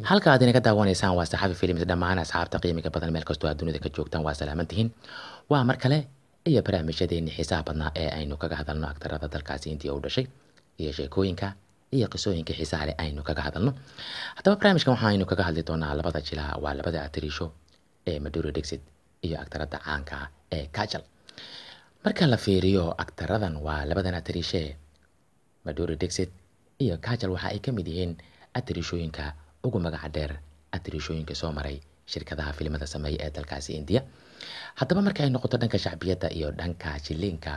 Halka aad inaga daawanaysaan waa Saxafi Films. Dhammaan asxaabta qiimiga badan meel kastoo aad dunida ka joogtaan waa salaamantihiin. Waa mar kale iyo barnaamijyadeennii xiisaha badnaa ee aynu kaga hadalno aktarada dalkaasi India u dhashay iyo sheekooyinka iyo qisooyinka xiisaha leh aynu kaga hadalno. Haddaba barnaamijkan waxaaynu kaga hadli doonaa labada jilaa, waa labada atariisho ee Madhuri Dixit iyo aktarada caanka ah ee Kajal. Marka la fiiriyo aktaradan, waa labadan atariishe Madhuri Dixit iyo Kajal, waxa ay ka mid yihiin atariishooyinka ugu magaca dheer atariishooyinka soo maray shirkadaha filimada sameeya ee dalkaasi India. Haddaba marka ay noqoto dhanka shacbiyadda iyo dhanka jiliinka,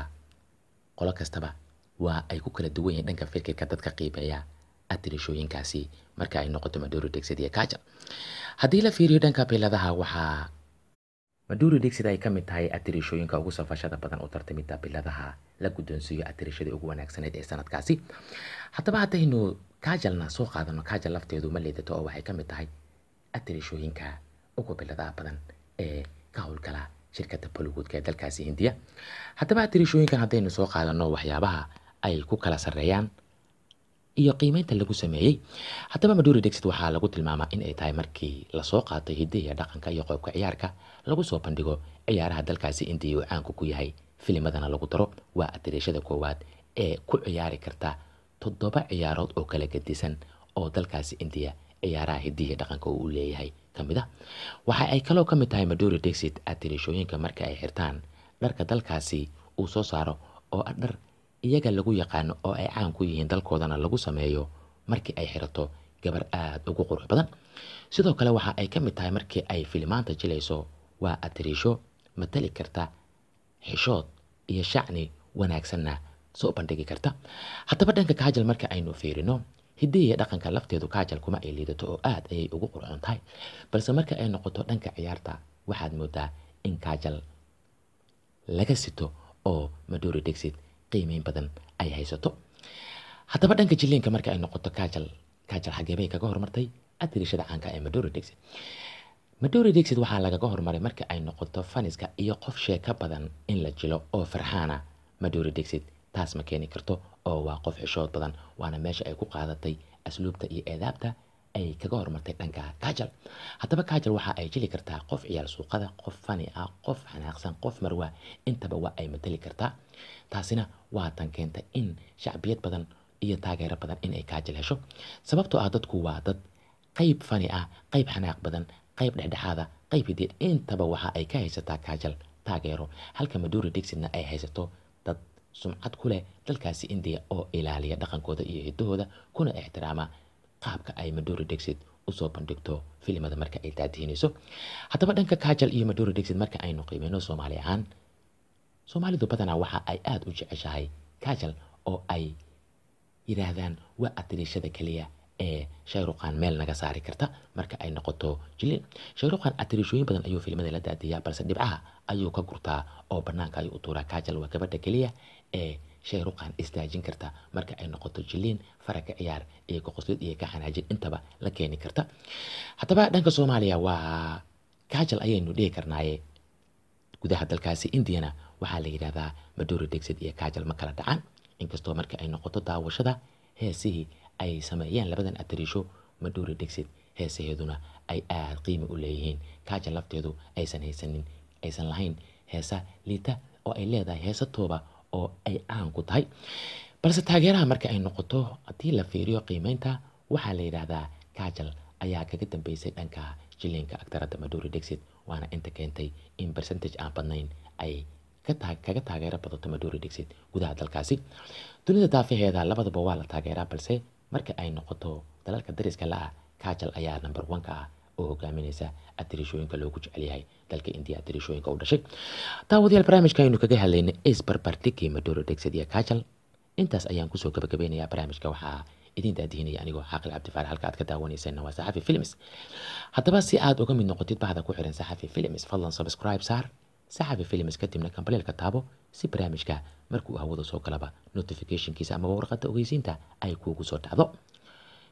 qolo kastaba waa ay ku kala duwan yihiin dhanka fikirka dadka qiimeeya atariishooyinkaasi. Marka ay noqoto Madhuri Dixit iyo Kajal, haddii la fiiriyo dhanka biladaha, waxaa Madhuri Dixit ay ka mid tahay atariishooyinka ugu safashada badan u tartamida biladaha la guddoonsiiyo atariishadii ugu wanaagsaneyd ee sanadkaasi. Haddaba haddaynu Kajalna soo qaadano, Kajal lafteedu ma liidato oo waxay ka mid tahay atariishooyinka ugu biladaha badan ee ka howlgala shirkadda Bollywoodka ee dalkaasi Hindiya. Haddaba atariishooyinkan haddaynu soo qaadano waxyaabaha ay ku kala sarreeyaan iyo qiimeynta lagu sameeyey, haddaba Madhuri Dixit waxaa lagu tilmaamaa in ay tahay markii lasoo qaatay hiddaha iyo dhaqanka iyo qoobka ciyaarka lagu soo bandhigo ciyaaraha dalkaasi Indiya uu caanku ku yahay, filimadana lagu daro, waa atariishada koowaad ee ku ciyaari karta 7 ciyaarood oo kala gedisan oo dalkaasi Indiya ciyaaraha hiddihi iyo dhaqanka uu u leeyahay ka mid ah. Waxa ay kaloo ka mid tahay Madhuri Dixit atariishooyinka marka ay xirtaan dharka dalkaasi uu soo saaro oo ah dhar iyaga lagu yaqaano oo ay caan ku yihiin dalkoodana lagu sameeyo, markii ay xirato gabar aada ugu qurux badan. Sidoo kale waxa ay ka mid tahay markii ay filimaanta jilayso, waa atariisho matali karta xishood iyo shacni wanaagsanna soo bandhigi karta. Haddaba dhanka Kajal marka aynu fiirino, hiddihi iyo dhaqanka lafteedu Kajal kuma ay liidato oo aad ayay ugu qurxoon tahay, balse marka ay noqoto dhanka ciyaarta waxaad moodaa in Kajal laga sito oo Madhuri Dixit qiimeyn badan ay haysato. Haddaba dhanka jiliinka marka ay noqoto Kajal, Kajal xagee bay kaga hormartay atariishada caanka ee Madhuri Dixit? Madhuri Dixit waxaa lagaga hormaray marka ay noqoto faniska iyo qof sheeko badan in la jilo oo farxaana. Madhuri Dixit taas ma keeni karto oo waa qof xishood badan, waana meesha ay ku qaadatay asluubta iyo eedaabta ay kaga hormartay dhanka Kajal. Haddaba Kajal waxa ay jili kartaa qof ciyaal suuqada, qof fani ah, qof xanaaqsan, qof marwa, intaba waa ay matali kartaa. Taasina waa tan keenta in shacbiyad badan iyo taageero badan in ay Kajal hesho, sababtoo ah dadku waa dad qayb fani ah, qayb xanaaq badan, qayb dhexdhexaada, qayb hideed, intaba waxa ay ka haysataa Kajal taageero, halka Madhuri Dixitna ay haysato dad sumcad ku leh dalkaasi Indiya oo ilaaliya dhaqankooda iyo hiddahooda kuna ixtiraama qaabka ay Madhuri Dixit usoo bandhigto filimada marka ay daadihinayso. Haddaba dhanka Kajal iyo Madhuri Dixit marka aynu qiimeyno Soomaali ahaan, Soomaalidu badanaa waxa ay aada u jeceshahay Kajal oo ay yidhaahdaan waa atariishada keliya ee Shayruqaan meel naga saari karta marka ay noqoto jilin. Shayruqaan atariishooyin badan ayuu filimada la daadiyaa, balse dhibcaha ayuu ka gurtaa oo banaanka ayuu u tuuraa. Kajal waa gabadha keliya ee Shayruqaan istaajin karta marka ay noqoto jiliin, faraka ciyaar iyo ka qoslid iyo ka xanaajin intaba la keeni karta. Haddaba dhanka Soomaaliya waa Kajal ayaynu dhihi karnaaye, gudaha dalkaasi Indiyana waxaa la yidhahdaa Madhuri Dixit iyo Kajal ma kala dhacaan, inkastoo marka ay noqoto daawashada heesihii ay sameeyeen labadan atariisho, Madhuri Dixit heesaheeduna ay aada qiimi u leeyihiin, Kajal lafteedu aysan haysanin, aysan lahayn heesa liita oo ay leedahay heesa tooba oo ay caan ku tahay. Balse taageeraha marka ay noqoto haddii la fiiriyo qiimeynta, waxaa la yidhaahdaa Kajal ayaa kaga dambeysay dhanka jiliinka aktarada Madhuri Dixit, waana inta keentay in percentage aan badnayn ay kaga taageero badato Madhuri Dixit gudaha dalkaasi. Dunida daafaheeda labadaba waa la taageeraa, balse marka ay noqoto dalalka dariska la ah, Kajal ayaa number one ka ah oo hogaaminaysa atariishooyinka loogu jecel yahay dalka Indiya atariishooyinka u dhashay. Daawadayaal, barnaamijka aynu kaga hadlaynay isbarbardhigii Madhuri Dixit iyo Kajal intaas ayaan kusoo gabagabeynayaa. Barnaamijka waxaa idin daadihinaya anigoo Caaqil Cabdifaarax, halka aad ka daawanaysaana waa Saxafi Films. Haddaba si aad uga mid noqotid bahda ku xiran Saxafi Films, fadlan subscribe saar Saxafi Films, kadibna kambaleelka taabo si barnaamijka markuu hawada soo galaba notificationkiisa amaba warqadda ogeysiinta ay kuugu soo dhacdo.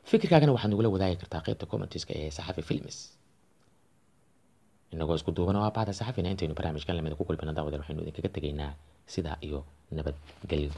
Fikirkaagana waxaad nagula wadaagi kartaa qaybta commentiska ee Saxafi Films. Inagoo isku duuban oo ah bahda Saxafina, intaynu barnaamijkan lamida ku kulmina, daawadeel, waxaynu idinkaga tegaynaa sidaa iyo nabadgelyo.